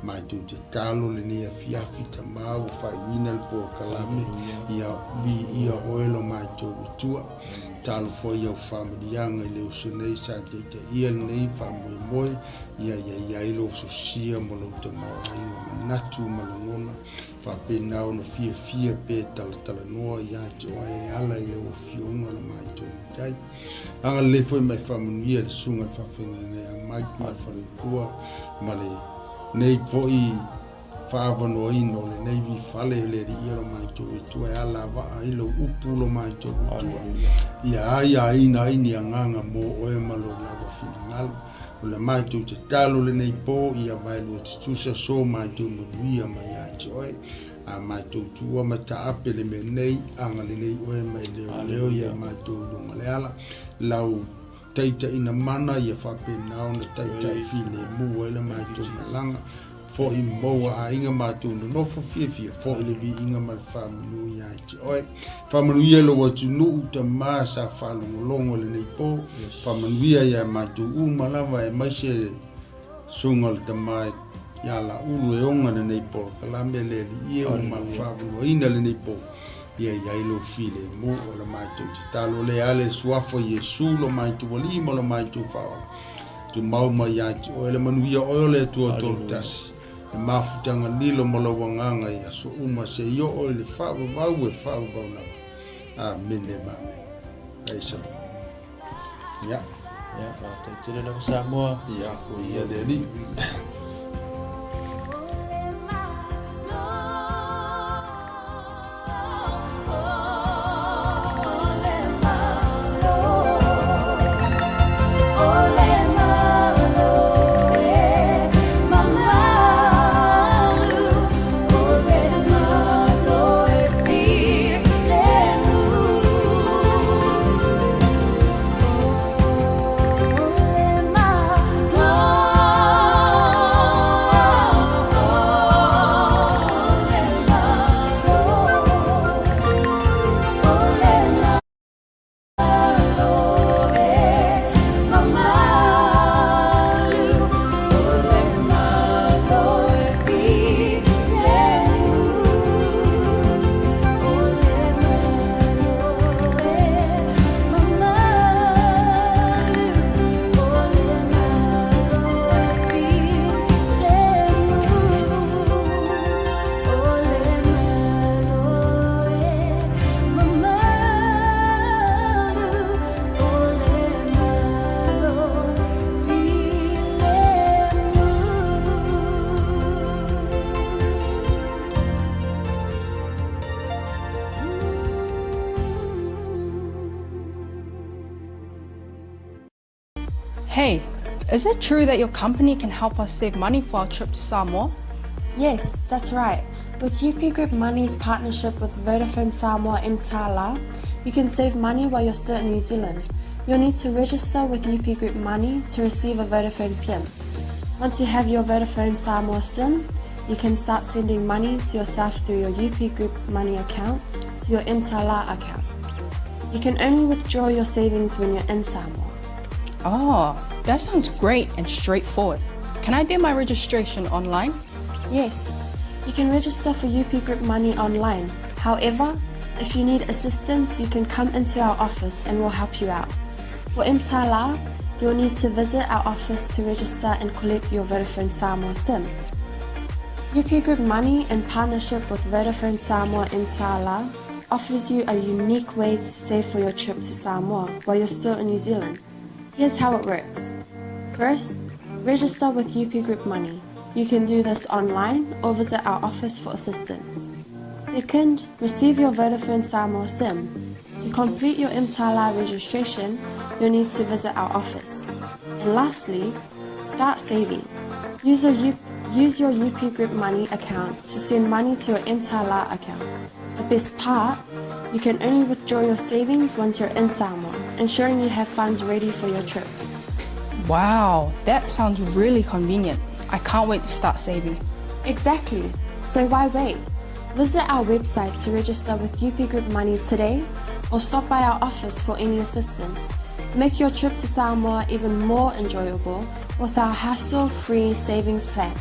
Matou te talo lenei afiafi, Tama, ua faaiuina le polokalame, ia viia oe lo matou Atua. Talo foi i au faamanuiaga i le uso nei sa taitaia lenei faamoemoe, ia ia i ai lou sosia ma lou tamaoaiga manatu ma lagona, faapena ona fiafia pe talatalanoa ia te oe e ala i lau Afioga lo matou Matai. Agalelei foi ma e faamanuia i le susuga i le faafeagaiga ia Mike ma le faletua ma lenei foi faaavanoaina o lenei vifale o le Alii o lo matou Atua e alavaa ai lou upu lo matou Atua. Ia aiaina ai ni agaga mo oe ma lou lava finagalo. O le matou tatalo lenei po ia vaelua tutusa so matou manuia mai ia te oe. A matou tuua ma taape le mea nei, agalelei oe ma e leoleo ia matou i luga le ala. Lau taitaiina mana ia faapena ona taitai filemu ai le matou malaga. Foi maua aiga matou nonofo fiafia, foi le viiga ma le faamanu ia te oe. Faamanuia lou atunuu tama sa faalogologo i lenei po. Faamanuia ia matou uma lava aemaise Susuga o le tama ia Laulu e oga lenei polokalame le Alii e ua mafaavanoaina lenei po ia i ai lou filemu o le matou tatalo lea ale le suafa o Iesu lo matou Alii ma lo matou Faaola tumau mai ia te oe le manuia oe o le Atua Tolutasi le mafutaga lilo ma lou agaga i aso uma se i oo i le faavavau e faavavau lava. Amene ma amene. Aisa. Ia. Ia, faafetai tele lava Samoa. Ia, o ia le Alii. Hey, is it true that your company can help us save money for our trip to Samoa? Yes, that's right. With UP Group Money's partnership with Vodafone Samoa Mtala, you can save money while you're still in New Zealand. You'll need to register with UP Group Money to receive a Vodafone SIM. Once you have your Vodafone Samoa SIM, you can start sending money to yourself through your UP Group Money account to your Mtala account. You can only withdraw your savings when you're in Samoa. Oh, that sounds great and straightforward. Can I do my registration online? Yes, you can register for UP Group Money online. However, if you need assistance, you can come into our office and we'll help you out. For Mtala, you'll need to visit our office to register and collect your Vodafone Samoa SIM. UP Group Money, in partnership with Vodafone Samoa Mtala, offers you a unique way to save for your trip to Samoa while you're still in New Zealand. Here's how it works. First, register with UP Group Money. You can do this online or visit our office for assistance. Second, receive your Vodafone Samoa SIM. To complete your Mtala registration, you'll need to visit our office. And lastly, start saving. Use your, U- use your UP Group Money account to send money to your Mtala account. The best part, You can only withdraw your savings once you're in Samoa, ensuring you have funds ready for your trip. Wow, that sounds really convenient. I can't wait to start saving. Exactly. So why wait? Visit our website to register with UP Group Money today or stop by our office for any assistance. Make your trip to Samoa even more enjoyable with our hassle-free savings plan.